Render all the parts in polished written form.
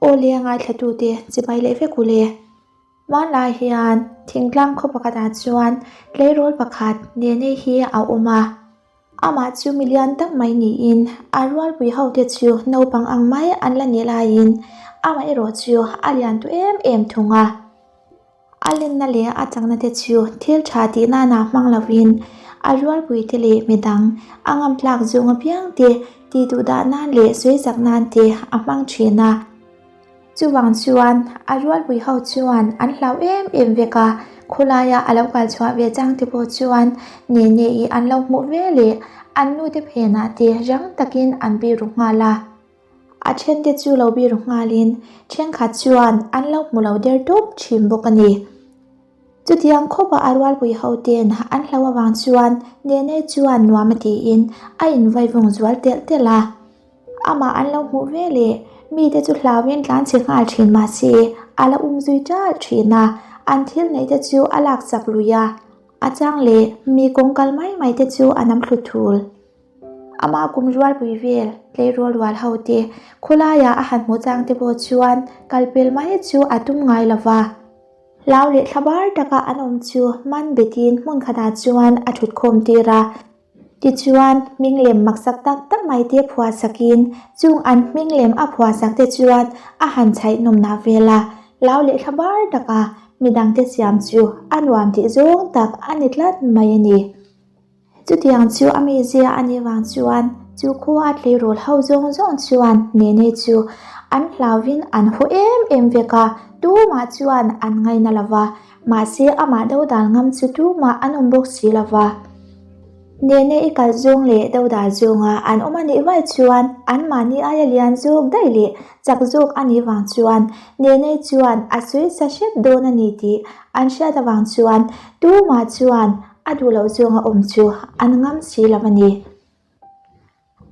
Aw le a ngaithlatute chibai leh vek u le. Hmanlai hian thingtlang khaw pakhatah chuan tleirawl pakhat Nene hi a awm a. Amah chu mi lian tak mai niin a rualpui hote chu naupang ang mai an la nih laiin amah erawh chu a lian tawh em em thung a. A lenna leh a chakna te chu thil tha tih nana hmang lovin a rualpui te leh midang a ngam tlak zawng apiang te tih duh dah nan leh sawi chak nan te a hmang thin a. Chuvang chuan a rualpui ho chuan an hlau em em vek a, khawlaia a lo kal chhuah ve chang te pawh chuan Nene i an lo hmuh ve leh an nu te phenah te rang takin an biru nghal a. A thente chu lo biru nghalin thenkhat chuan an lo hmu lo der tawp thin bawk a ni. Chutiang khawpa a rualpui ho ten an hlo avang chuan Nene chuan nuam a tiin a invaivung zual telh telh a. Amah an lo hmuh ve leh mite chu hlauin tlan chhe nghal thin mahse a la um zui ṭalh thin a, an thil neih te chu a lak chak lui a, a chang leh mi kawng kal mai mai te chu a nam thlu thul. Amah kum rualpui vel tleirawl rual ho te khawlaiah a han hmuh chang te pawh chuan kal pel mai chu a tum ngai lo va. Hlau leh thlabar taka an awm chu man betin hmun khatah chuan a thut khawm tir a. Tichuan hming lem maksak tak tak mai te phuah sakin chung an hming lem a phuah sak te chuan a han chhaih nawmnah vel a. Hlau leh thlabar taka midangte siam chu a nuam tih zawng tak a ni tlat mai a ni. Chutiang chu a mizia a nih vang chuan chu khua a tleirawl ho zawng zawng chuan Nene chu an hlauvin an haw em em vek a, tumah chuan an ngaina lo va, mahse amah dodal ngam chu tumah an awm bawk si lo va. Nene i kal zawng leh dodal zawnga an awm a nih vaih chuan anmahni aia lian zawk daih leh chak zawk a nih vang chuan Nene chuan a sawi sa hrep dawn a ni tih an hriat avang chuan tumah chuan A duh loh zawnga awm chu an ngam si lo a ni.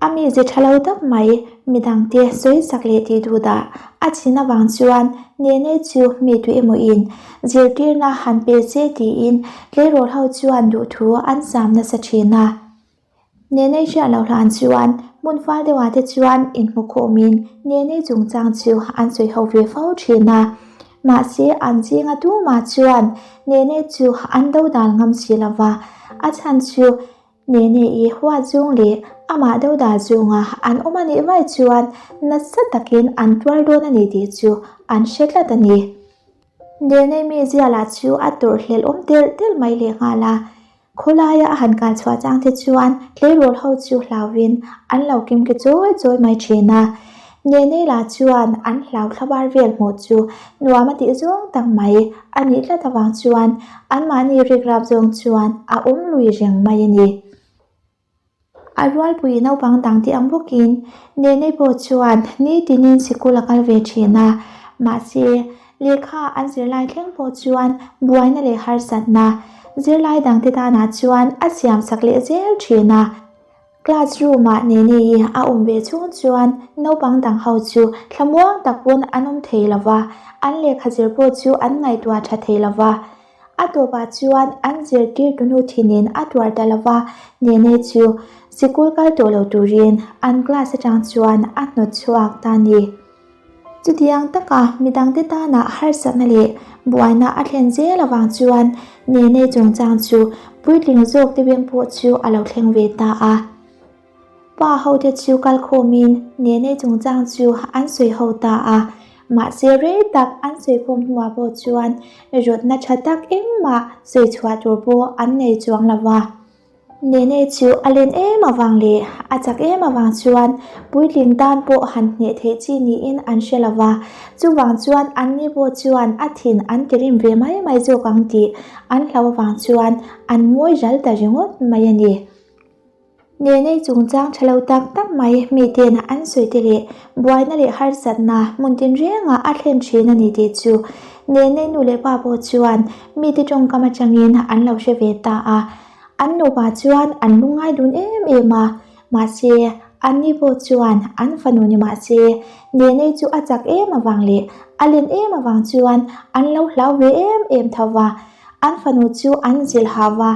A mize tha lo tak mai, midangte sawi sak leh tih duh dah a chin avang chuan Nene chu mi tu emawin zirtirna han pe che tiin tleirawl ho chuan duhthu an zam nasa thin a. Nenei hriat loh hlan chuan hmun fal deuhah te chuan inhmukhawmin Nenei chungchang chu an sawi ho ve fo thin a. Mahse an zinga tumah chuan Nenei chu an do dal ngam si lo va, a chhan chu Nenei huat zawng leh amah do dal zawnga an awm a nih vaih chuan nasa takin an tuar dawn a ni tih chu an hre tlat a ni. Nenei mizia lah chu a tawrh hlelh awm telh telh mai lehnghal a. Khawlaia a han kal chhuah chang te chuan tleirawl ho chu hlauvin an lo kim ke chawi chawi mai thin a. Nenei lah chuan an hlau thlabar vel hmuh chu nuam a tih zawng tak mai a nih tlat avang chuan anmahni rikrap zawng chuan a awm lui reng mai a ni. A rualpui naupang dang te ang bawkin Nenei pawh chuan nitinin sikul a kal ve thin a, mahse lehkha an zirlai thleng pawh chuan buaina leh harsatna zirlai dang te tanah chuan a siam sak leh zel thin a. Class room ah Nenei a awm ve chhung chuan naupang dang ho chu thlamuang tak pawn an awm thei lo va, an lehkha zir pawh chu an ngaihtuah tha thei lo va. A tawpah chuan an zirtirtu nu thinin a tuar ta lo va, Nene chu sikul kal tawh lo turin an class atang chuan a hnawt chhuak ta a ni. Chutiang taka midangte tana harsatna leh buaina a thlen zel avang chuan Nene chungchang chu puitling zawk te beng pawh chu a lo thleng ve ta a. Pa hote chu kal khawmin Nene chungchang chu an sawi ho ta a, mahse rei tak an sawi khawm hnuah pawh chuan rawtna tha tak engmah sawi chhuah tur pawh an nei chuang lo va. Nene chu a len em avang leh a chak em avang chuan puitling tan pawh han hneh theih chi niin an hre lo va, chuvang chuan anni pawh chuan a thin an ti rim ve mai mai zawk ang tih an hlauh avang chuan an ngawi ral ta ringawt mai a ni. Nenei chungchang tha lo tak tak mai miten an sawi te leh buaina leh harsatna hmun tinrengah a thlen thin a ni tih chu Nenei nu leh pa pawh chuan mite tawngkam atangin an lo hre ve ta a. An nupa chuan an lungngai dun em em a, mahse anni pawh chuan an fanu ni mahse Nenei chu a chak em avang leh a len em avang chuan an lo hlau ve em em tho va, an fanu chu an zilh hau va.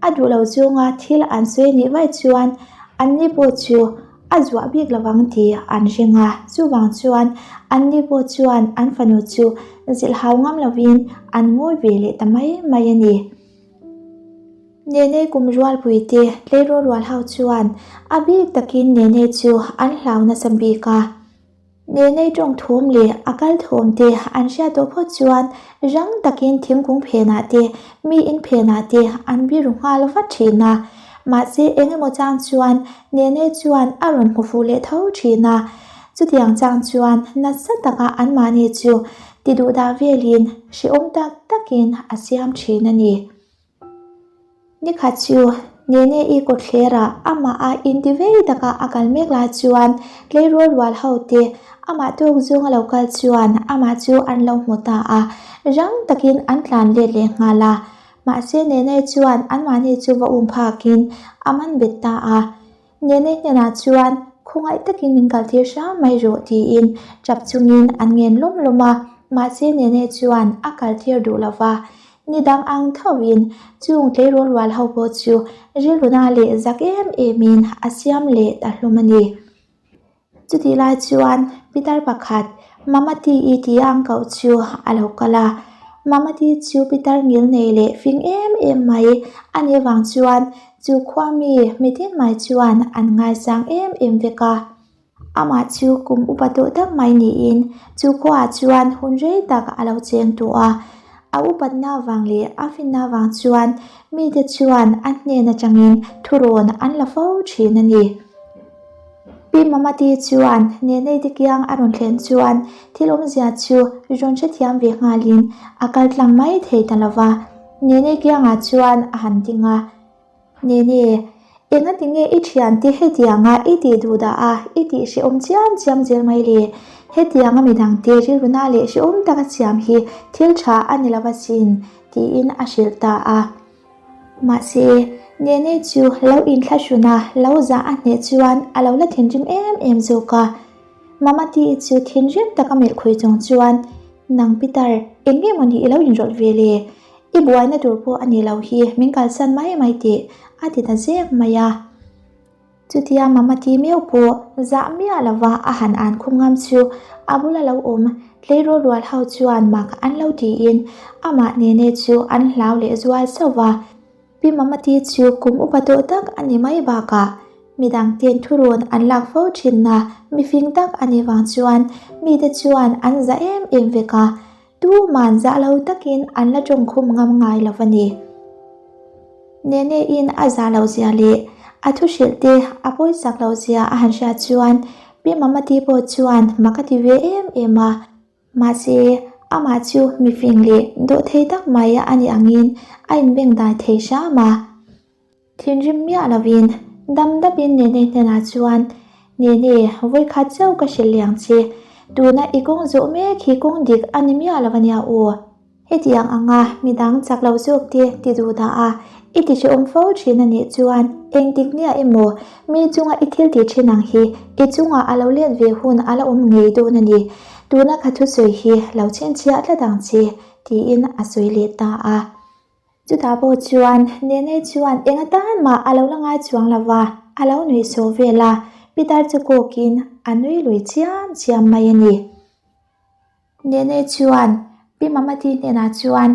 A duh lo chunga thil an sawi nih vaih chuan anni pawh chu a zuah bik lovang tih an ring a, chuvang chuan anni pawh chuan an fanu chu zilh hau ngam lovin an ngawi ve leh ta mai mai a ni. Nene kum rualpui te tleirawl rual ho chuan a bik takin Nene chu an hlau nasa bik a. Nenei tawng thawm leh a kal thawm te an hriat tawh phawt chuan rang takin thingkung phenah te, mi in phenah te an biru nghal vat thin a. Mahse eng emaw chang chuan Nenei chuan a rawn hmu fuh leh tho thin a. Chutiang chang chuan nasa taka anmahni chu ti duhdah velin hrehawm tak takin a siam thin a ni. Nikhat chu Nene-i kawtthlerah amah a inti vei taka a kal mek lai chuan tleirawl rual ho te amah tawk zawng a lo kal chuan amah chu an lo hmu ta a, rang takin an tlan let leh nghal a. Mahse Nene chuan anmahni chu va um phakin a man bet ta a. Nene hnenah chuan khawngaih takin min kaltir hram mai rawh tiin tap chungin an ngen lawm lawm a, mahse Nene chuan a kaltir duh lo va. Ni dang ang thovin chung tleirawl rual ho pawh chu rilruna leh zak em emin a siam leh ta hlawm a ni. Chutih lai chuan pitar pakhat Mamati-i tia ang koh chu a lo kal a. Mamati chu pitar ngil nei leh fing em em mai a nih avang chuan chu khua mi mitin mai chuan an ngaisang em em vek a. Amah chu kum upa tawh tak mai niin chu khuaah chuan hun rei tak a lo cheng tawh a. A upatna avang leh a finna avang chuan mite chuan a hnen atangin thurawn an la fo thin a ni. Pi Mamati chuan Nenei te kiang a rawn thlen chuan thil awmzia chu rawn hrethiam ve nghalin a kal tlang mai thei ta lo va. Nenei kiangah chuan a han ding a, Nene, engati nge i thiante hetianga i tih duh dah a, i tih hrehawm chiam chiam zel mai le? Hetianga midangte rilruna leh hrehawm taka siam hi thil tha a ni lo asin, tiin a hrilh ta a. Mahse, Nene chu lo inthlahrun a, lo zah a hneh chuan a lo la thinrim em em zawk a. Mamati chu thinrim taka melh khawi chung chuan, Nang Peter, eng nge mawni i lo inrawlh ve le? I buaina tur pawh a ni lo hi, min kalsan mai mai teh, a ti ta zek mai a. Chutia Mamati meuh pawh zah miah lova a han an khum ngam chu a bula lo awm tleirawl rual ho chuan mak an lo tiin amah nene chu an hlau leh zual sauh va. Pi Mamati chu kum upa tawh tak a ni mai bakah midang ten thurawn an lak fo thinna mifing tak a nih vang chuan mite chuan an za em em vek a. Tuman zah lo takin an la tawngkhum ngam ngai lo a ni. Nene-in a zah loh zia leh a thu hrilh te a pawisak loh zia a han hriat chuan Pi Mamati pawh chuan mak a ti ve em em a. Mahse, amah chu mifing leh dawhthei tak mai a nih angin a inbengdai thei hram a. Thinrim miah lovin dam dapin Nene hnenah chuan, Nene, vawikhat chauh ka hrilh liang che. Tuna i kawng zawh mek hi kawng dik a ni miah lo a nia aw. Hetiang anga midang chak lo zawk te ti duh dah a, i ti hrehawm fo thin a nih chuan engtik nia emaw mi chunga i thil tih thin ang hi i chungah a lo let ve hun a la awm ngei dawn a ni. Tuna ka thusawi hi lo chhinchhiah tlat ang che, tiin a sawi leh ta a. Chutah pawh chuan Nene chuan eng atan mah a lo la ngai chuang lo va, a lo nuih sawh vel a, Pitar chu kawkin a nui lui chiam chiam mai a ni. Nene chuan Pi Mamati hnenah chuan,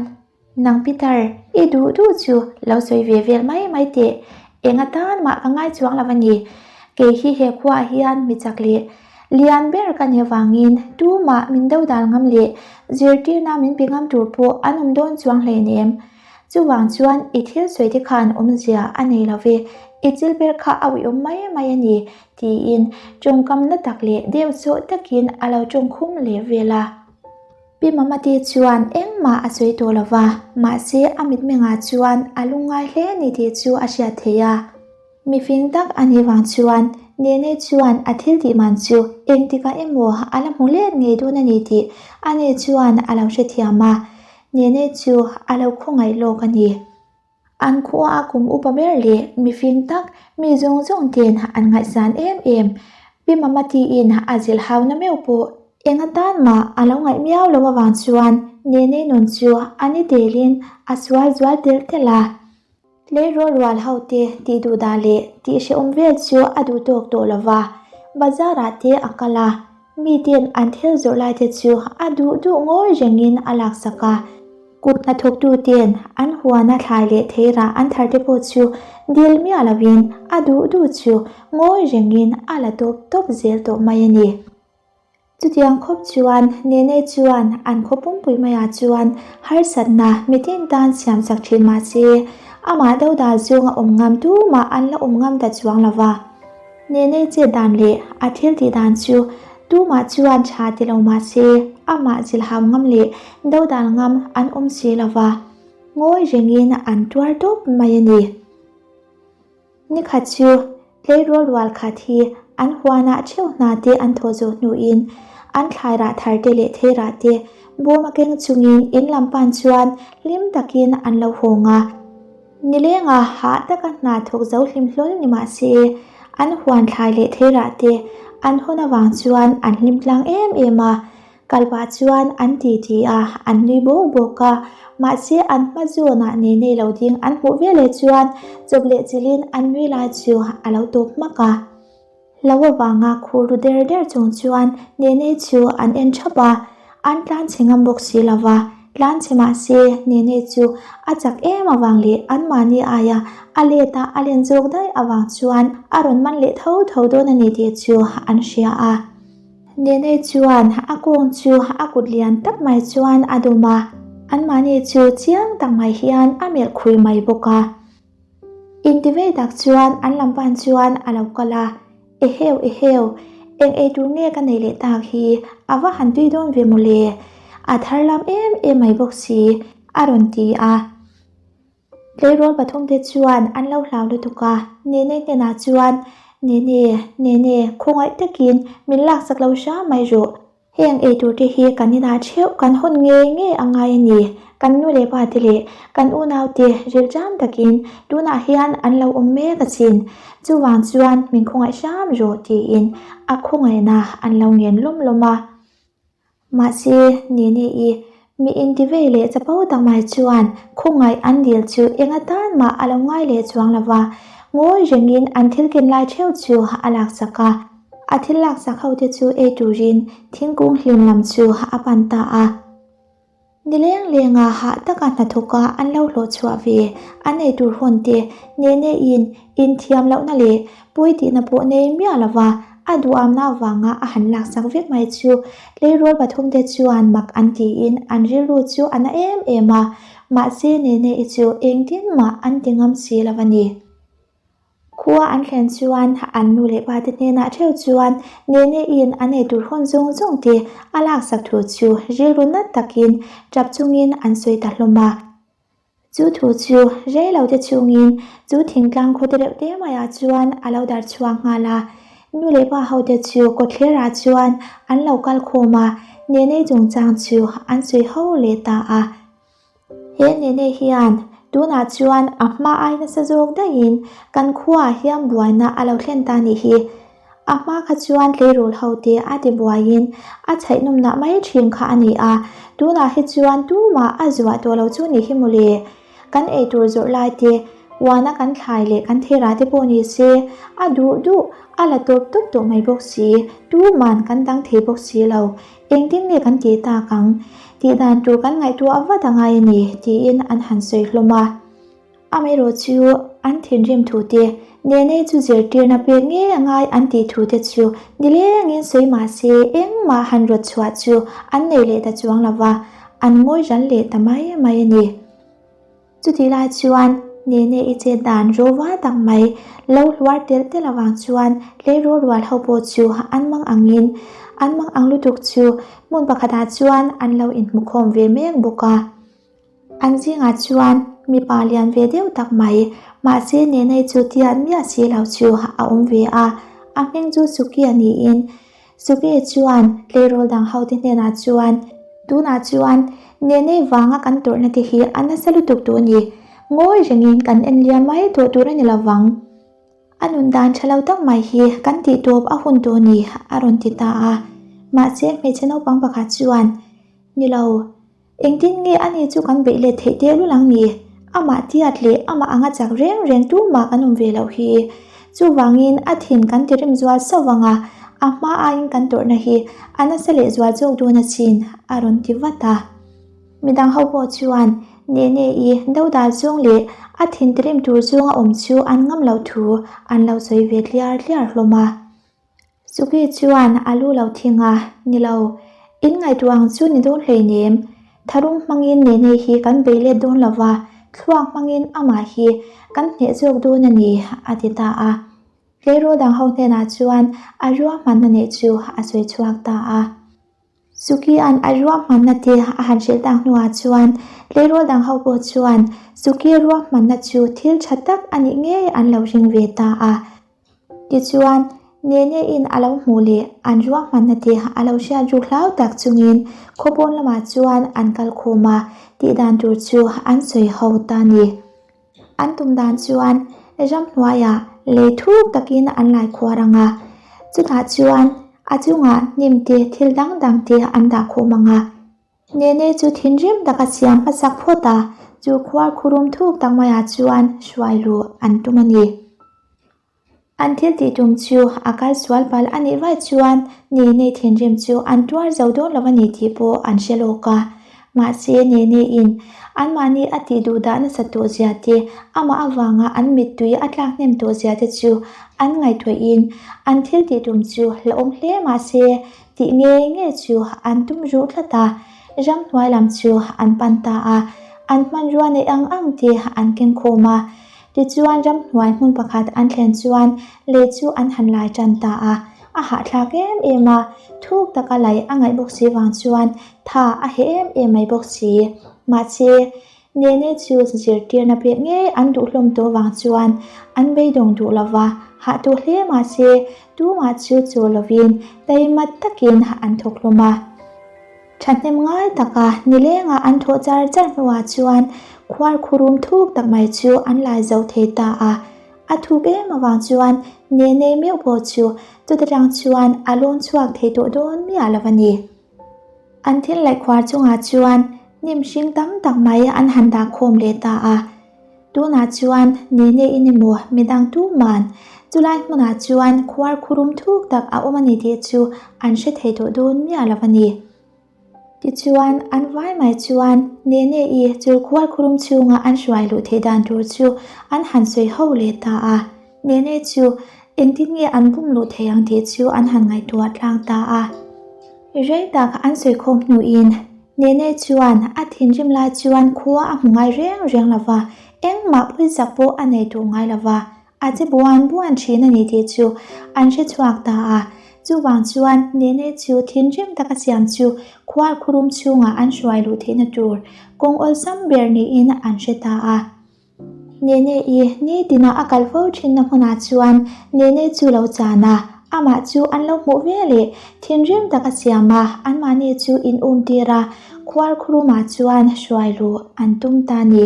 Nang Pitar, i duh duh chu lo sawi ve vel mai mai teh, eng atan mah ka ngai chuang lo a ni. Kei hi he khuaah hian mi chak leh lian ber ka nih avangin tumah min dodal ngam leh zirtirna min pe ngam tur pawh an awm dawn chuang hleinem. Chuvang chuan i thil sawi te khan awmzia a nei lo ve, i chil ber kha a uiawm mai mai a ni, tiin tawngkam na tak leh deuh sawh takin a lo tawngkhum leh vel a. Pi Mamati chuan engmah a sawi tawh lo va, mahse a mitmengah chuan a lungngai hle ni tih chu a hriat theih a. Mifing tak a nih vang chuan Nene chuan a thil tih man chu engtikah emaw a la hmu let ngei dawn a ni tih ani chuan a lo hrethiam a, Nene chu a lo khawngaih lawk a ni. An khua a kum upa ber leh mifing tak mi zawng zawng ten an ngaihsan em em. Pi Mamatiin a zilh hauna meuh pawh eng atan mah a lo ngaih miau lo avang chuan Nene nun chu a ni telin a sual zual telh telh a. Tleirawl rual ho te tih duh dah leh tih hrehawm vel chu a duh tawk tawh lo va. Bazar ah te a kal a, miten an thil zawrh lai te chu a duh duh ngawi rengin a laksak a. Kut hnathawktu ten an huana thlai leh theirah an thar te pawh chu dil miah lovin a duh duh chu ngawi rengin a la tawp tawp zel tawh mai a ni. Chutiang khawp chuan Nene chuan an khaw pumpui maiah chuan harsatna mitin tan siam chak thin mah se, amah dodal zawnga awm ngam tumah an la awm ngam ta chuang lo va. Nene chet dan leh a thil tih dan chu tumah chuan tha ti lo mah se, amah zilhau ngam leh dodal ngam an awm si lo va, ngawi rengin an tuar tawp mai a ni. Nikhat chu tleirawl rual khat hi an huanah theuh hna te an thawh zawh hnuin an thlai rah thar te leh thei rah te bawm a keng chungin in lam pan chuan hlim takin an lo hawng a. Nilenga hah taka hna thawk zo hlim hlawl ni mah se an huan thlai leh thei rah te an hawn avang chuan an hlim tlang em em a. Kal pah chuan an ti ti a, an nui bawk bawk a, mahse an hma zawnah nei nei lo ding an hmuh veleh chuan chawp leh chilhin an nui lai chu a lo tawp hmak a. Lo avanga khur ru der der chung chuan Nenei chu an en thap a, an tlan chhe ngam bawk si lo va, tlan chhe mahse Nenei chu a chak em avang leh anmahni aia a let a a len zawk daih avang chuan a rawn man leh tho tho dawn a ni tih chu an hria a. Nene chuan a kawng chu a kut lian tak mai chuan a dawm a, anmahni chu chiang tak mai hian a melh khui mai bawk a. Intivei tak chuan an lam pan chuan a lo kal a, Eheu eheu, eng ei tur nge ka nei leh tak hi, a va han tui dawn ve mawle, a thar lam em em mai bawk si, a rawn ti a. Tleirawl pathumte chuan an lo hlau lutuk a, Nene hnenah chuan, Nene, Nene, khawngaih takin min laksak lo hram mai rawh. Heng eitur te hi kan inah theuh kan hawn ngei ngei a ngai a ni. Kan nu leh pa te leh kan unau te rilṭam takin tunah hian an lo awm mek asin. Chuvang chuan min khawngaih hram rawh tiin a khawngaihna an lo ngen lawm lawm a. Mahse, Nene-i, mi intivei leh chapo tak mai chuan khawngaih an dil chu eng atan mah a lo ngai leh chuang lo va, ngawi rengin an thil ken lai theuh chu a laksak a. A thil laksak hote chu ei turin thingkung hlim lam chu a pan ta a. Nileng lenga hah taka hnathawka an lo hlawh chhuah ve an ei tur hawn te Nene-in inthiam lohna leh pawi tihna pawh nei miah lova a duhamna avanga a han laksak vek mai chu tleirawl pathumte chuan mak an tiin an rilru chu a na em em a, mahse Nene-i chu engtin mah an ti ngam si lo a ni. Khua an thlen chuan an nu leh pa te hnenah theuh chuan Nene-in a nei tur hun zawng zawng te a laksak thu chu rilru nat takin tap chungin an sawi ta hlawm a. Chu thu chu rei lo te chungin chu thingtlang khaw te reuh te maiah chuan a lo dar chhuak nghal a. Nu leh pa ho te chu kawtthlerah chuan an lo kal khawm a, Nene chungchang chu an sawi ho leh ta a. He nene hian tunah chuan a hma ai nasa zawk daihin kan khuaah hian buaina a lo thlen ta nih hi. A hma kha chuan tleirawl ho te a ti buaiin a chhaih nawmnah mai thin kha a ni a, tunah hi chuan tumah a zuah tawh lo chu nih hi mawle. Kan eitur zawrh lai te, uana kan thlai leh kan thirah te pawh ni se, a duh duh a la tawp tawp tawh mai bawk si, tuman kan dang thei bawk si lo. Engtin nge kan tih tak ang? Tih dan tur kan ngaihtuah vat a ngai a ni, tiin an han sawi hlawm a. Amaherawh chu an thinrim thu te, Nene chu zirtirna pek ngei a ngai an tih thu te chu nilengin sawi mah se engmah han rawt chhuah chu an nei leh ta chuang lo va, an ngawi ral leh ta mai mai a ni. Chutih lai chuan Nene i chet dan rawva tak mai lo hluar telh telh avang chuan tleirawl rual ho pawh chu an mang angin an mang ang lutuk chu hmun pakhatah chuan an lo inhmukhawm ve mek bawk a. An zingah chuan mipa lian ve deuh tak mai mahse Nene chu tiat miah si lo chu a awm ve a, a hming chu Suki-a niin Suki chuan tleirawl dang hote hnenah chuan, Tunah chuan Nene vanga kan tawrhna te hi a nasa lutuk tawh a ni. Ngawi rengin kan en liam mai tawh tur a ni lo vang. A nun dan tha lo tak mai hi kan tih tawp a hun tawh a ni, a rawn ti ta a. Mahse hmeichhe naupang pakhat chuan, Ni lo. Engtin nge ani chu kan beih let theih tehlul ang ni? Amah tiat leh amah anga chak reng reng tumah kan awm ve loh hi. Chuvangin a thin kan ti rim zual sauh vang a, A hma aiin kan tawrhna hi a nasa leh zual zawk dawn asin, a rawn ti vat a. Midang ho pawh chuan Nene-i dodal zawng leh a thintirim tur zawnga awm chu an ngam loh thu an lo sawi ve tliar tliar hlawm a. Suki chuan a lu lo thing a, Ni lo, in ngaihtuah ang chu ni dawn hleinem. Tharum hmangin Nene hi kan bei let dawn lo va, thluak hmangin amah hi kan hneh zawk dawn a ni, a ti ta a. Tleirawl dang ho hnenah chuan a ruahmanna neih chu a sawi chhuak ta a. Suki-a'n a ruahmanna te a han hrilh tak hnuah chuan tleirawl dang ho pawh chuan Suki ruahmanna chu thil tha tak a nih ngei an lo ring ve ta a. Tichuan, Nene-in a lo hmuh leh an ruahmanna te a lo hriat ruk hlau tak chungin khawpawn lamah chuan an kal khawm a, tihdan tur chu an sawi ho ta a ni. An tum dan chuan ramhnuaiah lei thuk takin an lai khuar ang a, chutah chuan a chungah hnim te thil dang dang te an dah khawm ang a. Nene chu thinrim taka siam hmasak phawt a, chu khuar khurum thuk tak maiah chuan hruai luh an tum a ni. An thil tih tum chu a kal sual palh a nih vaih chuan Nene thinrim chu an tuar zo dawn lo a ni tih pawh an hre lawk a. Mahse Nene-in anmahni a tih duh dah nasa tawh zia te, amah avanga an mittui a tlak hnem tawh zia te chu an ngaihtuahin an thil tih tum chu hlauhawm hle mahse tih ngei ngei chu an tum ruh tlat a. Ramhnuai lam chu an pan ta a, an hmanrua neih ang ang te an keng khawm a. Tichuan ramhnuai hmun pakhat an thlen chuan lei chu an han lai tan ta a, a hahthlak em em a, thuk taka lei a ngaih bawk si vang chuan tha a heh em em mai bawk si. Mahse, Nene chu zirtirna pek ngei an duh hlawm tawh vang chuan an beidawng duh lo va, hah tawh hle mahse tumah chu chaw lovin taima takin an thawk hlawm a. Thahnem ngai taka nilenga an thawh char char hnuah chuan khuar khurum thuk tak mai chu an lai zo thei ta a. A thuk em avang chuan Nenei meuh pawh chu chuta tang chuan a lawn chhuak thei tawh dawn miah lo a ni. An thil laih khuar chungah chuan hnim hring tam tak mai an han dah khawm leh ta a. Tunah chuan Nene-in emaw midang tuman chulai hmunah chuan khuar khurum thuk tak a awm a ni tih chu an hre thei tawh dawn miah lo a ni. Tichuan, an vai mai chuan Nene-i chu khuar khurum chhunga an hruai luh theih dan tur chu an han sawi ho leh ta a. Nene chu engtin nge an bum luh thei ang tih chu an han ngaihtuah tlang ta a. Rei tak an sawi khawm hnuin Nene chuan a thinrim lai chuan khua a hmu ngai reng reng lo va, engmah pawizak pawh a nei duh ngai lo va, a che buan buan thin a ni tih chu an hre chhuak ta a. Chuvang chuan Nene chu thinrim taka siam chu khual khurum chhungah an hruai luh theihna tur kawng awlsam ber niin an hre ta a. Nene-i nitina a kal fo thinna hmunah chuan Nene chu lo chan a, amah chu an lo hmuh ve leh thinrim tak a siam a, anmahni chu in um tir a, khuar khurumah chuan hruai luh an tum ta ni.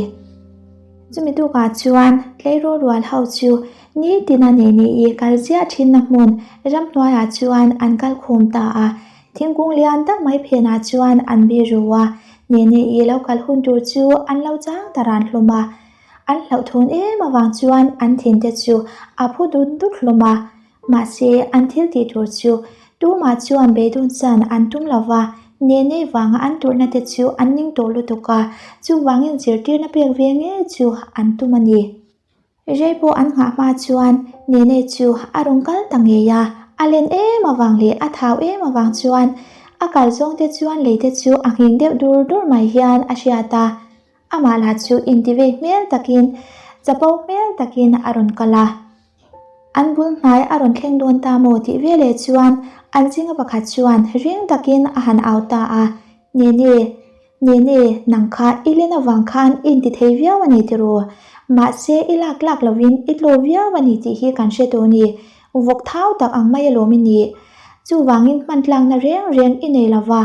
Chumi tukah chuan tleirawl rual ho chu nitina Nene-i kal ziah thinna hmun ramhnuaiah chuan an kal khum ta a, Thingkung lian tak mai phenah chuan an bi ru a, Nene-i lo kal hun tur chu an lo chang ta ran hlawm a. An hlauhthawn em avang chuan an thinte chu a phu dut dut hlawm a. Mahse, an thil tih tur chu tumah chuan beidawn chan an tum lo va, Nene vanga an turhna te chu an ning tawh lutuk a, chuvangin zirtirna pek ve ngei chu an tum a ni. Rei pawh an nghah hma chuan Nene chu a rawn kal ta ngei a, a len em avang leh a thau em avang chuan a kal zawng te chuan lei te chu a nghing deuh dur dur mai hian a hriat a, amah lah chu intivei hmel takin chapo hmel takin a rawn kal a. An bul hnai a rawn thleng dawn ta maw tih veleh chuan an zinga pakhat chuan ring takin a han au ta a, Nene, Nene, nang kha i len avang khan i inti thei viau a ni tiraw? Mahse, i lak lak lovin i tlaw viau a ni tih hi kan hre tawh ni. Vawk thau tak ang mai alawm i nih. Chuvangin hman tlakna reng reng i nei lova,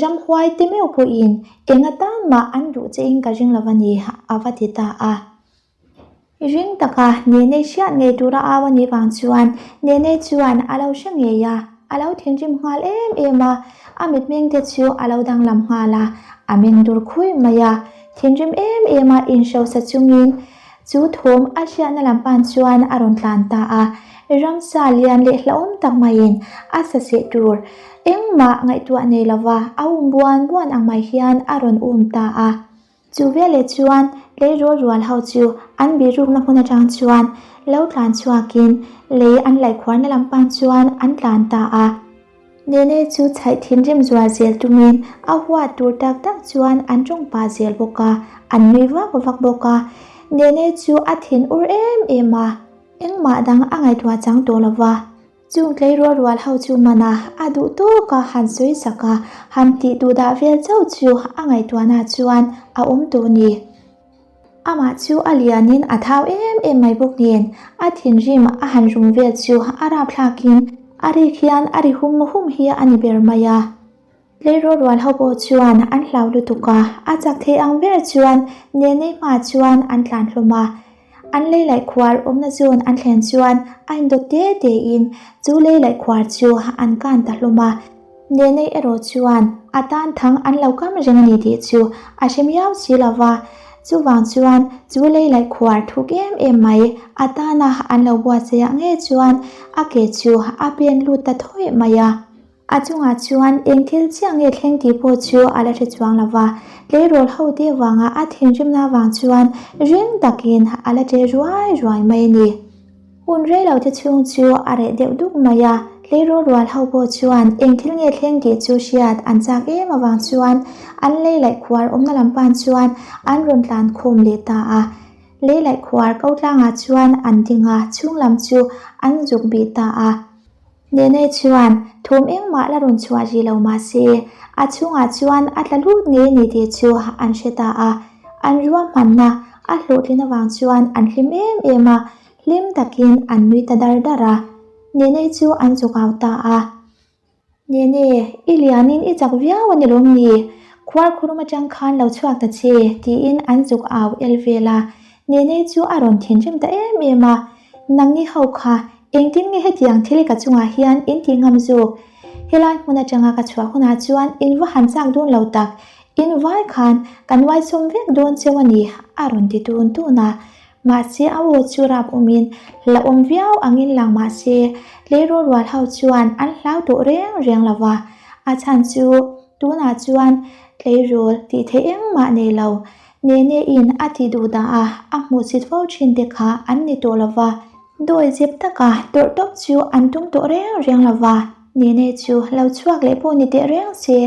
ramhuai te meuh pawhin eng atan mah an duh che in ka ring lova ni, a va ti ta a. Ring taka Nene hriat ngei tura au a nih vang chuan Nene chuan a lo hre ngei a, a lo thinrim nghal em em a, a mitmeng te chu a lo danglam nghal a, a meng dur khui mai a, thinrim em em a inhrosa chungin. Chu thawm a hriatna lam pan chuan a rawn tlan ta a, ramsa lian leh hlauhawm tak maiin a saseh tur engmah ngaihtuah nei lova a um buan buan ang mai hian a rawn um ta a. Chu veleh chuan tleirawl rual ho chu an bihrukna hmun atang chuan lo tlan chhuakin lei an laihkhuarna lam pan chuan an tlan ta a. Nene chu chhaih thinrim zual zel tumin a huat tur tak tak chuan an tawng pah zel bawk a, an nui vak vak bawk a. Nene chu a thin ur em em a, engmah dang a ngaihtuah chang tawh lo va. Chung tleirawl rual ho chu man a, a duh tawk a han sawi sak a, han tih duh dah vel chauh chu a ngaihtuahna chuan a awm tawh a ni. Amah chu a lianin a thau em em mai bawk nen, a thinrim a han rum vel chu a rapthlakin a rik hian a ri hum hum hi a ni ber mai a. Tleirawl rual ho pawh chuan an hlau lutuk a, a chak thei ang ber chuan Nenei hma chuan an tlan hlawm a. An lei laih khuar awmna zawn an thlen chuan a indawt te tein chu lei laih khuar chu an kan ta hlawm a. Nenei erawh chuan a tan thang an lo kam reng a ni tih chu a hre miau si lo va, chuvang chuan chu lei laih khuar thuk em em mai a tana an lo buatsaih ah ngei chuan a ke chu a pen lut ta thawih mai a. A chungah chuan eng thil chiah nge thleng tih pawh chu a la hre chuang lo va, tleirawl ho te vanga a thinrimna vang chuan ring takin a la ṭe ruai ruai mai a ni. Hun rei lo te chhung chu a reh deuh duk mai a, tleirawl rual ho pawh chuan eng thil nge thleng tih chu hriat an chak em avang chuan an lei laih khuar awmna lam pan chuan an rawn tlan khawm leh ta a. Lei laih khuar ko tlangah chuan an ding a, chhung lam chu an zuk bih ta a. Nenei chuan thawm engmah la rawn chhuah rih lo mah se, a chhungah chuan a tla lut ngei a ni tih chu an hre ta a. An ruahmanna a hlawhtlin avang chuan an hlim em em a, hlim takin an nui ta dar dar a. Nenei chu an chawk au ta a. Nene, i lianin i chak viau a ni lawm ni? Khuar khurum atang khan lo chhuak ta che, tiin an zuk au el vel a. Nenei chu a rawn thinrim ta em em a, Nangni ho kha Engtin nge hetiang thil ka chungah hian in tih ngam zawk? Helai hmun atanga ka chhuah hunah chuan in va han chak dawn lo tak, in vai khan kan uaisawm vek dawn cheu a ni, a rawn ti tun tun a. Mahse a aw chu rap awmin hlauhawm viau angin lang mahse tleirawl rual ho chuan an hlau tawh reng reng lo va, a chhan chu tunah chuan tleirawl tih theih engmah nei lo Nene in a ti duh dah a, a hmuhsit fo thin te kha an ni tawh lo va. Dawi zep taka tawrh tawp chu an tum tawh reng reng lo va, Nene chu lo chhuak leh pawh ni teh reng se,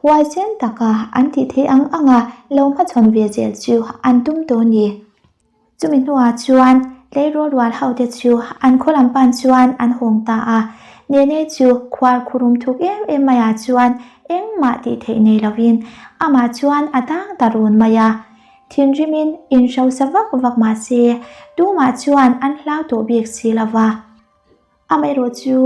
huaisen taka an tih theih ang anga lo hmachhawn ve zel chu an tum tawh ni. Chumi hnuah chuan tleirawl rual ho te chu an khaw lam pan chuan an hawng ta a, Nene chu khuar khurum thuk em em maiah chuan engmah tih theih nei lovin amah chuan a tang ta run mai a. Thinrimin inhrosa vak vak mah se, tumah chuan an hlau tawh bik si lo va. Amaherawh chu,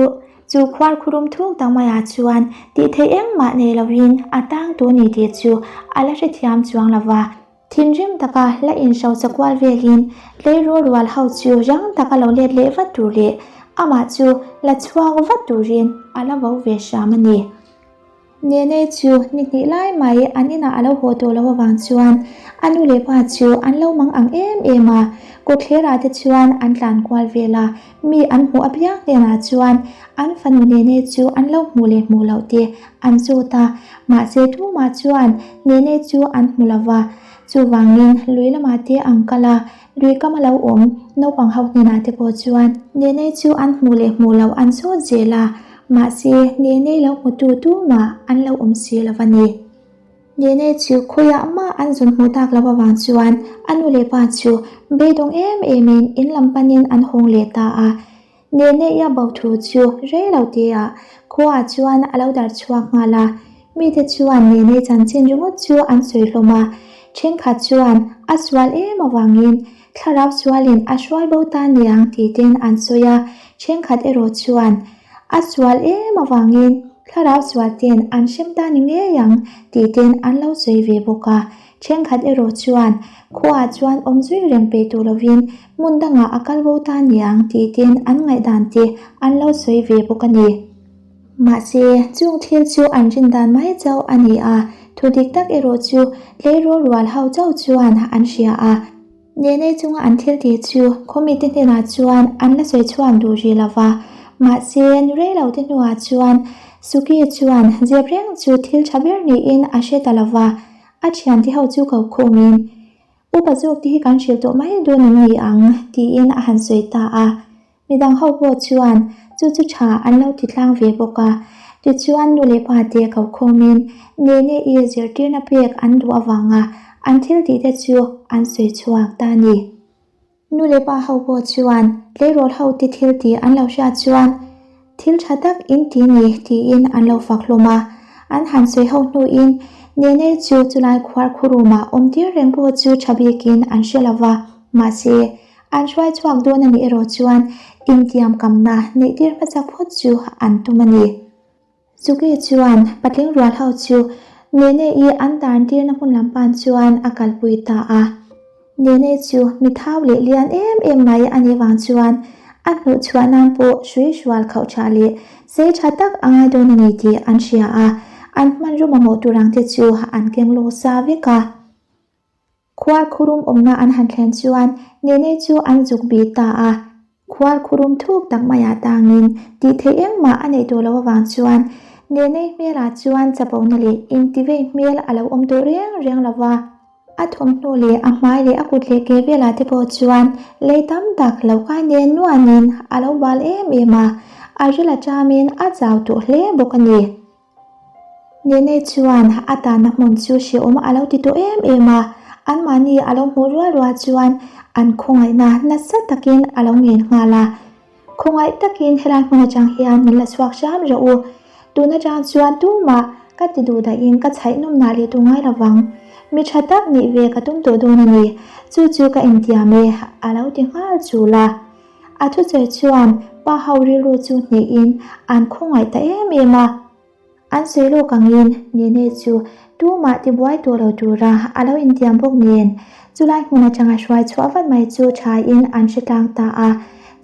chu khuar khurum thuk tak maiah chuan tih theih engmah nei lovin a tang tawh ni tih chu a la hrethiam chuang lo va. Thinrim taka la inhrosa kual velin tleirawl rual ho chu rang taka lo let leh vat tur leh amah chu la chhuak vat turin a la vo ve hram a ni. Nene chu ni hnih lai mai an inah a lo haw tawh loh avang chuan a nu leh pa chu an lo mang ang em em a, kawtthlerah te chuan an tlan kual vel a, mi an hmuh apiang hnenah chuan an fanu Nene chu an lo hmuh leh hmuh loh te an zawt a, mahse tumah chuan Nene chu an hmu lo va, chuvangin lui lamah te an kal a, lui kam a lo awm naupang ho hnenah te pawh chuan Nene chu an hmuh leh hmuh loh an zawt zel a. Mahse, Nenei lo hmutu tumah an lo awm si lo va ni. Nenei chu khawiah mah an zun hmuh tak lo avang chuan a nu leh pa chu beidawng em emin in lam panin an hawng leh ta a. Nenei a bo thu chu rei lo teah khuaah chuan a lo darh chhuak nghal a. Mite chuan Nenei chanchin ringawt chu an sawi hlawm a. Thenkhat chuan a sual em avangin Thlarau sualin a hruai bo ta niang tih ten an sawi a, thenkhat erawh chuan a sual em avangin thlarau sual ten an hrem ta ni ngei ang tih ten an lo sawi ve bawk a, thenkhat erawh chuan khuaah chuan awm zui reng peih tawh lovin hmun dangah a kal bo ta niang tih ten an ngaihdan te an lo sawi ve bawk a ni. Mahse, chung thil chu an rin dan mai chauh a ni a, thu dik tak erawh chu tleirawl rual ho chauh chuan an hria a. Nenei chunga an thil tih chu khawmite hnenah chuan an la sawi chhuak duh rih lo va, mahse nu rei lo te hnuah chuan Suki chuan zep reng chu thil tha ber niin a hre ta lo va, a thiante ho chu ko khumin, Upa zawk te hi kan hrilh tawh mai dawn em ni ang? tiin a han sawi ta a. Midang ho pawh chuan chu chu tha an lo ti tlang ve bawk a. Tichuan nu leh pa te ko khawmin Nene i zirtirna pek an duh avanga an thil tih te chu an sawi chhuak ta a ni. Nu leh pa ho pawh chuan tleirawl ho te thil tih an lo hriat chuan thil tha tak in ti ni tiin an lo fak hlawm a. An han sawi ho hnuin Nene chu chulai khuar khurumah awm tir reng pawh chu tha bikin an hre lo va, mahse An hruai chhuak dawn a nih erawh chuan intiam kamna neih tir hmasa phawt chu an tum a ni. Zuki chuan patling rual ho chu Nene-i an tarn tirna hmun lam pan chuan a kalpui ta a. Nene chu mi thau leh lian em em mai a nih vang chuan a hnuh chhuah nan pawh hrui hrual khauh tha leh sei tha tak a ngai dawn a ni tih an hria a, an hmanraw mamawh tur ang te chu an keng lawk sa vek a. Khual khurum awmna an han thlen chuan Nene chu an zuk bih ta a. Khual khurum thuk tak maiah tangin tih theih engmah a neih tawh loh avang chuan Nene hmelah chuan chapona leh intivei hmel a lo awm tawh reng reng lo va. A thawmhnaw leh a hmai leh a kut leh ke velah te pawh chuan lei tam tak lo kai nen nuanin a lo bal em em a, a ril a chamin a chau tawh hle bawk a ni. Nene chuan a tanna hmun chu hrehawm a lo ti tawh em em a, anmahni a lo hmuh rual rual chuan an khawngaihna nasa takin a lo ngen nghal a. Khawngaih takin helai hmun atang hian min la chhuak hram rawh u, tun atang chuan tumah ka ti duh dahin ka chhaih nawm nah leh tawh ngai lovang, mi tha tak nih ve ka tum tawh dawn a ni, chu chu ka intiam e a lo ti nghal chul a. A thusawi chuan pa ho rilru chu hnehin an khawngaih ta em em a. An sawi lawk angin Nene chu tumah tibuai tawh lo tura a lo intiam bawk nen chulai hmun atanga hruai chhuah vat mai chu thain an hre tlang ta a.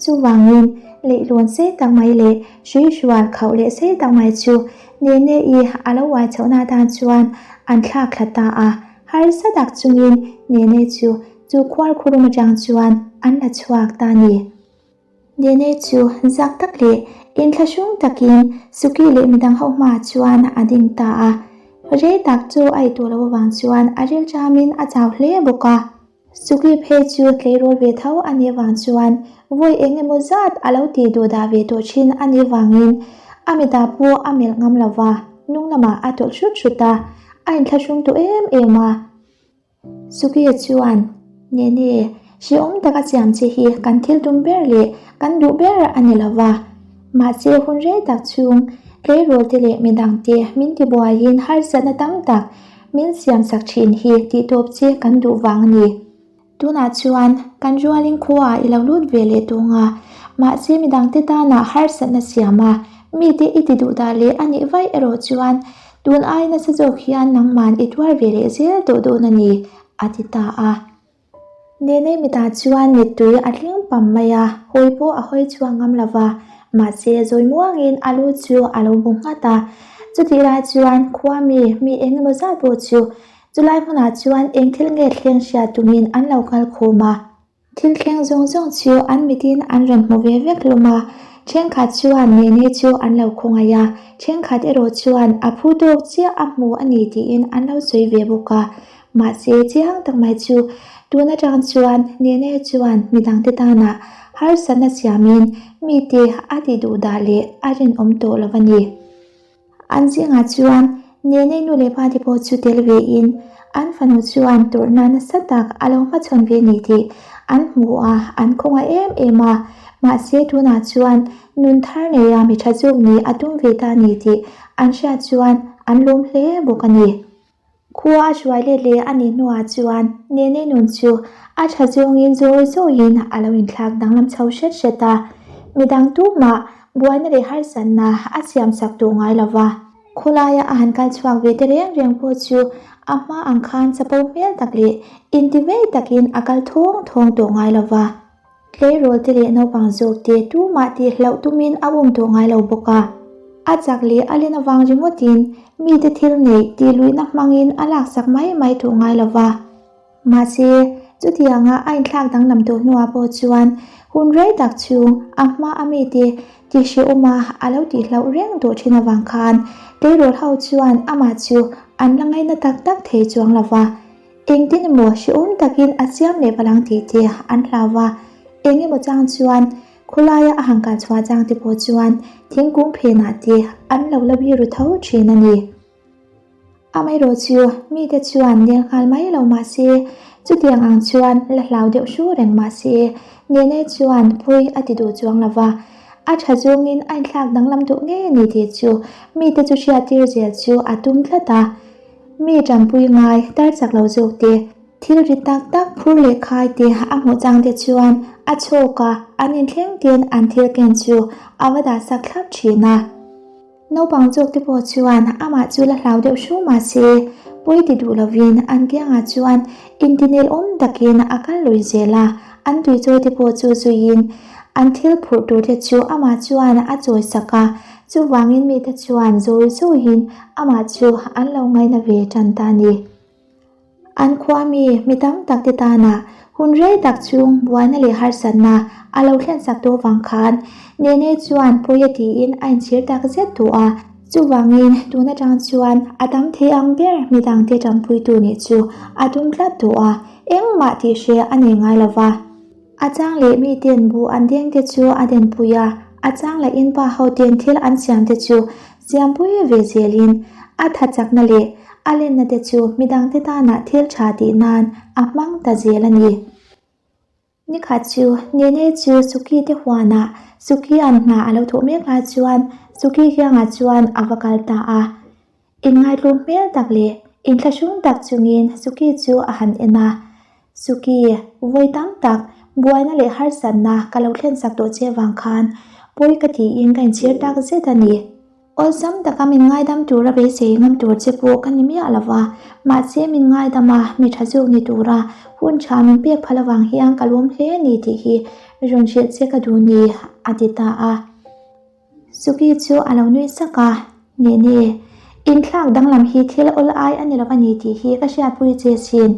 Chuvangin leihlawn sei tak mai leh hrui hrual khauh leh sei tak mai chu Nene-i a lo uai chhohna atan chuan an thlak thla ta a. Harsa tak chungin Nene chu Chu khuar khurum atang chuan an la chhuak ta ni. Nene chu zak tak leh inthlahrung takin Suki leh midang ho hmaah chuan a ding ta a. Rei tak chu a ei tawh loh avang chuan a ril chamin a chau hle bawk a. Suki phei chu tleirawl ve tho a nih avang chuan vawi eng emaw zat a lo tih duh dah ve tawh thin a nih vangin a mitah pawh a melh ngam lo va, hnung lamah a tawlh hrut hrut a, a inthlahrung tawh em em a. Suki chuan, Nene, hrehawm taka siam che hi kan thil tum ber leh kan duh ber a ni lo va. Mahse hun rei tak chhung tleirawl te leh midang te min tibuaiin harsatna tam tak min siamsak thin hi tihtawp che kan duh vang a ni. Tunah chuan kan rualin khuaah i lo lut ve leh tung a, mahse midangte tana harsatna siam a, mite i ti duh dah leh a nih vaih erawh chuan tun ai nasa zawk hian nangman i tuar ve leh zel tawh dawn a ni, a ti ta a. Nenei mitah chuan mittui a tling pam mai a, hawi pawh a hawi chhuak ngam lo va, mahse zawi muangin a lu chu a lo bu nghat a. Chutih lai chuan khua mi, mi eng emaw zat pawh chu Chulai hmunah chuan eng thil nge thleng hriat tumin an lo kal khum a. Thil thleng zawng zawng chu an mitin an rawn hmu ve vek hlawm a. Thenkhat chuan Nene chu an lo khawngaih a, thenkhat erawh chuan a phu tawk chiah a hmu a ni tiin an lo sawi ve bawk a. Mahse, chiang tak mai chu tun atang chuan Nene chuan midangte tana harsatna siamin mite a ti duhdah leh a rinawm tawh lo a ni. An zingah chuan Nenei nu leh pa te pawh chu tel ve in an fanu chuan tawrhna nasa tak a lo hmachhawn ve ni tih an hmu a, an khawngaih em em a. Mahse tunah chuan nun thar neia mi tha zawk nih a tum ve ta ni tih an hriat chuan an lawm hle bawk a ni. Khua a hruai let leh a nih hnuah chuan Nene nun chu a tha zawngin zawi zawiin a lo inthlak danglam chho hret hret a, midang tumah buaina leh harsatna a siamsak tawh ngai lo va. Khawlaia a han kal chhuak ve te reng reng pawh chu a hma ang khan chapo hmel tak leh intivei takin a kal thawng thawng tawh ngai lo va. Tleirawl te leh naupang zawk te tumah tih hlauh tumin a um tawh ngai lo bawk a. A chak leh a len avang ringawtin mite thil neih tih luihna hmangin a laksak mai mai tawh ngai lo va. Mahse, Chutianga a inthlak danglam tawh hnuah pawh chuan hun rei tak chhung a hma a mite tihhrehawma a lo tihhlauh reng tawh thin avang khan tleirawl ho chuan amah chu an la ngaina tak tak thei chuang lo va. Engtin emaw hrehawm takin a siam leh palang tih te an hlau va, eng emaw chang chuan khawlaia a han kal chhuah chang te pawh chuan thingkung phenah te an lo la biru tho thin a ni. Amaherawh chu mite chuan nel nghal mai lo mah se, chutiang ang chuan la hlau deuh hru reng mah se, Nene chuan pawi a ti duh chuang lo va, a tha zawngin a inthlak danglam duh ngei a ni tih chu mite chu hriattir zel chu a tum tlat a. Mi tanpui ngai tar chak lo zawk te, thil ri tak tak phur leh khai te a hmuh chang te chuan a chhawk a, an inthleng ten an thil ken chu a va dah sak thlap thin a. Naupang zawk te pawh chuan amah chu la hlau deuh hru mah se, pawi ti duh lovin an kiangah chuan intinel awm takin a kal lui zel a, an tuichawi te pawh chu zuiin an thil phurh tur te chu amah chuan a chawi sak a, Chuvangin mite chuan zawi zawiin amah chu an lo ngaina ve tan ta a ni. An khua mi, mi tam tak te tana hun rei tak chhung buaina leh harsatna a lo thlensak tawh vang khan Nene chuan pawi a tiin a inchhir tak zet tawh a. Chuvangin tun atang chuan a tam thei ang ber midangte tanpuitu nih chu a tum tlat tawh a, engmah tih hreh a nei ngai lo va. A chang leh miten buh an deng te chu a denpui a, a chang leh in pa ho ten thil an siam te chu siampui ve zelin a tha chakna leh a lenna te chu midangte tanah thil tha tih nan a hmang ta zel a ni. Nikhat chu Nene chu Suki te huanah Suki an hna a lo thawh mek lai chuan Suki kiangah chuan a va kal ta a. Inngaihtlum hmel tak leh inthlahrung tak chungin Suki chu a han en a, Suki, vawi tam tak buaina leh harsatna ka lo thlensak tawh che vang khan pawi ka tiin ka inchhir tak zet a ni. Awlsam taka min ngaidam tura beisei ngam tur che pawh ka ni miah lo va, mahse min ngaidam a, mi tha zawk ni tura hun tha min pek phal avang hian ka lawm hle a ni tih hi rawn hrilh che ka duh ni, a ti ta a. Suki chu a lo nui sak a, Nene, inthlak danglam hi thil awl ai a ni lo a ni tih hi ka hriatpui che sin,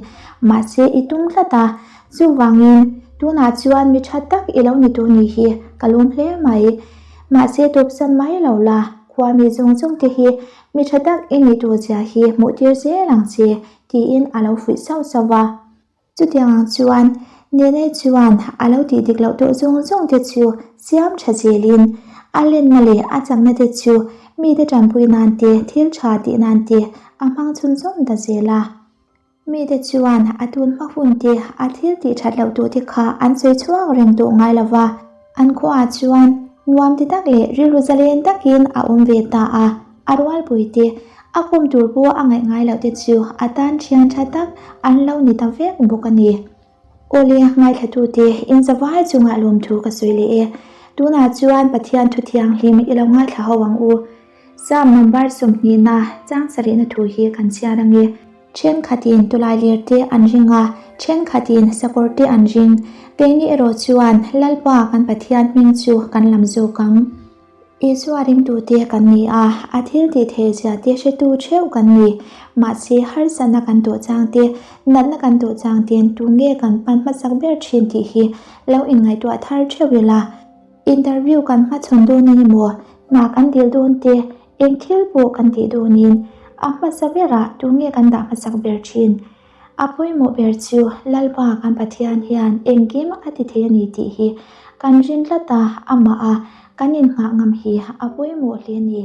mahse i tum tlat a, chuvangin tunah chuan mi tha tak i lo ni tur ni hi ka lawm hle mai. Mahse tawpsan mai lo la, khua mi zawng zawng te hi mi tha tak i ni tur zia hi hmuh tir zel ang che, tiin a lo fuih sauh sauh a. Chutiang ang chuan Nene chuan a lo tih dik loh tawh zawng zawng te chu siam tha zelin a lenna leh a chakna te chu mite tanpui nan te, thil tha tih nan te a hmang chhunzawm ta zel a. Mite chuan a tun hma hun te, a thil tih that loh tawh te kha an sawi chhuak reng tawh ngai lo va. An khuaah chuan nuam ti tak leh rilru zalen takin a awm ve ta a, a rualpui te, a kawm tur pawh a ngaih ngai loh te chu a tan thian tha tak an lo ni ta vek bawk a ni. Awle, ngaithlatute, inzavai chungah lawmthu ka sawi leh e. Tunah chuan Pathian thu thianghlim i lo ngaithla ho ang u. Psalm number sawmhnihna chang sarihna thu hi kan chhiar ang e. Thenkhatin tulai lir te an ring a, thenkhatin sakawr te an ring. Keini erawh chuan Lalpa kan Pathian hming chu kan lam zawk ang. Isua ringtute kan ni a, a thil tih theih zia te hretu theuh kan ni. Mahse, harsatna kan tawh chang te, natna kan tawh chang ten tunge kan pan hmasak ber thin tih hi lo inngaihtuah thar theuh ila. Interview kan hmachhawn dawnin emaw, hna kan dil dawn te, eng thil pawh kan tih dawnin a hmasa berah tunge kan dah hmasak ber thin? A pawimawh ber chu Lalpa kan Pathian hian engkim a ti thei a ni tih hi kan rin tlat a, amah a kan innghah ngam hi a pawimawh hle a ni.